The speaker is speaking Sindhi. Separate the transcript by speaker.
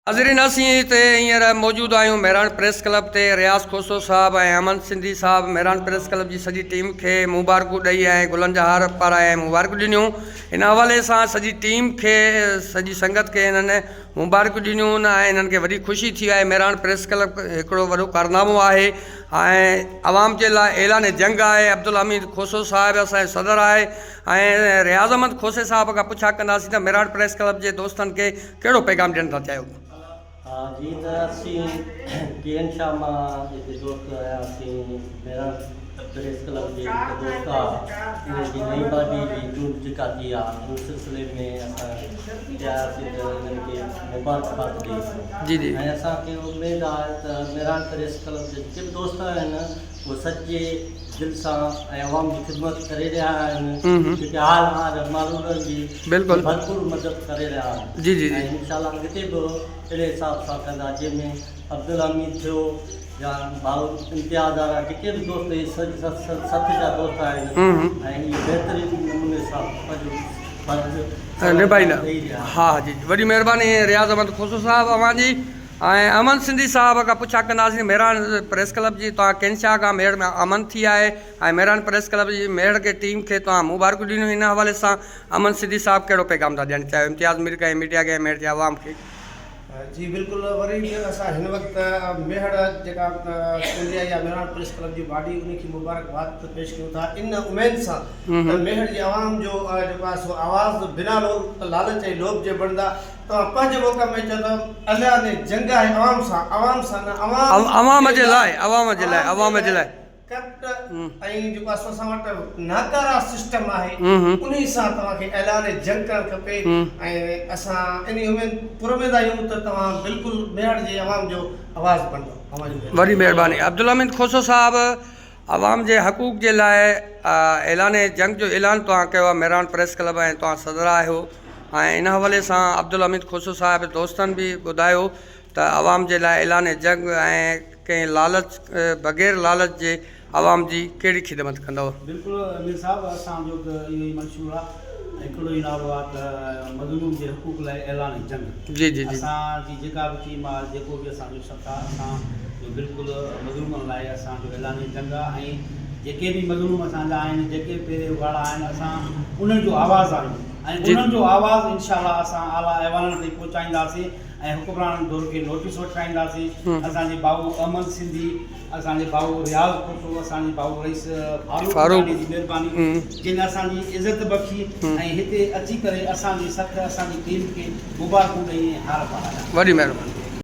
Speaker 1: ناظرين اسين هتي هينئر موجود آهيون مهراڻ پريس ڪلب تي رياض کوسو صاحب ۽ امن سنڌي صاحب مهراڻ پريس ڪلب جي سڄي ٽيم کي مبارڪون ڏئي ۽ گلن جا هار پارائي ۽ مبارڪون ڏنيون ان حوالي سان سڄي ٽيم کي سڄي سنگت کي هنن مبارڪون ڏنيون ۽ هنن کي وڏي خوشي ٿي آهي مهراڻ پريس ڪلب هڪڙو وڏو ڪارنامو آهي ۽ عوام جي لاء اعلان جنگ آهي عبدالحميد کوسو صاحب اسان جو صدر آهي ۽ رياض احمد کوسي صاحب کان پڇا ڪنداسين ته مهراڻ پريس ڪلب جي دوستن کي ڪهڙو پيغام ڏيڻ ٿا چاهيو؟
Speaker 2: ها جي ته اسين ڪي اين شاھ مان جيڪي دوست آيا سين مهراڻ پريس ڪلب جي هڪ دوست آ ان جي نئين باڊي جي چونڊ جيڪا ٿي آ ان سلسلي ۾ اسان هتي آيا سين ته انهن کي مبارڪباد ڏئي سگهون
Speaker 1: جي جي
Speaker 2: ۽ اسان کي اميد آهي ته مهراڻ پريس ڪلب جا جيڪي به دوست آهن اهي سچي دل سان ۽ عوام جي خدمت ڪري رهيا آهن جيڪي حال حال معلولن جي ڀرپور مدد ڪري رهيا آهن
Speaker 1: جي جي
Speaker 2: ۽ انشاء الله اڳتي به اهڙي حساب سان ڪندا جنهن ۾ عبدالحميد ٿيو يا ڀائو امتياز وارا جيڪي به دوست هي سٿ جا دوست آهن ۽ اهي بهترين نموني سان پنهنجو فرض
Speaker 1: نڀائيندا
Speaker 2: ڏئي رهيا آهن.
Speaker 1: ها جي وڏي مهرباني رياض احمد کوسو صاحب اوهان جي. ۽ امن سنڌي صاحب کان پڇا ڪنداسين مهراڻ پريس ڪلب جي توهان ڪنشا کان ميهڙ ۾ امن ٿي آهي ۽ مهراڻ پريس ڪلب جي ميهڙ کي ٽيم کي توهان مبارڪون ڏنيون ان حوالي سان امن سنڌي صاحب ڪهڙو پيغام ٿا ڏيڻ چاهيو امتياز مير کي ۽ ميڊيا کي ۽ ميهڙ جي عوام کي.
Speaker 3: جي بلڪل وري به اسان هن وقت ميهڙ جيڪا چونڊي آئي آهي مهراڻ پريس ڪلب جي باڊي ان کي مبارڪباد پيش ڪيون ٿا ان اميد سان ته ميهڙ جي عوام جو جيڪو آهي سو آواز بنا لالچ ۽ لوڀ جي بڻندا توهان پنهنجي موقع ۾ چئو ته الله ني جنگ آهي عوام سان عوام سان نه عوام
Speaker 1: عوام جي لاء عوام جي لاء عوام جي لاء
Speaker 3: ڪرپٽ ۽ جيڪو آهي سو اسان وٽ ناڪارا سسٽم آهي انهي سان توهان کي اعلان جنگ ڪرڻ کپي ۽ اسان انهي اميد پر اميد آهيون ته توهان بلڪل ميهڙ جي عوام جو آواز بڻندو اوهان جي مهرباني.
Speaker 1: وڏي مهرباني عبدالحميد کوسو صاحب عوام جي حقوق جي لاء اعلان جنگ جو اعلان توهان ڪيو آهي مهراڻ پريس ڪلب ۽ توهان صدر آهيو ۽ ان حوالي سان عبدالحميد کوسو صاحب دوستن به ٻڌايو ته عوام جي لاء اعلان جنگ ۽ ڪنهن لالچ بغير لالچ جي عوام جي ڪهڙي خدمت ڪندؤ.
Speaker 4: بلڪل مير صاحب اسان جو ته اهو ئي منشور آ ۽ هڪڙو ئي نعرو آ ته مظلوم جي حقوق لاء اعلان جنگ.
Speaker 1: جي جي جي.
Speaker 4: اسان جي جيڪا به ٽيم آ جيڪو به اسان جو سٿ آ اسان جو بلڪل مظلومن لاء اسان جو اعلان جنگ آ ۽ جيڪي به مظلوم اسان جا آهن جيڪي به پيري اگهاڙا آهن اسان انهن جو آواز آهيون ۽ انهن جو آواز انشاء الله اسان اعليٰ ايوانن تائين پهچائينداسين ۽ حڪمرانن ڌر کي نوٽيس وٺرائينداسين اسان جي ڀائو احمد سنڌي اسان جي ڀائو رياض کوسو اسان جي ڀائو رئيس فاروق
Speaker 1: فاروق
Speaker 4: جي مهرباني جن اسان جي عزت بخشي ۽ هتي اچي ڪري اسان جي سٿ اسان جي ٽيم کي مبارڪون ڏئي ۽ هار پارايا.
Speaker 1: وڏي مهرباني.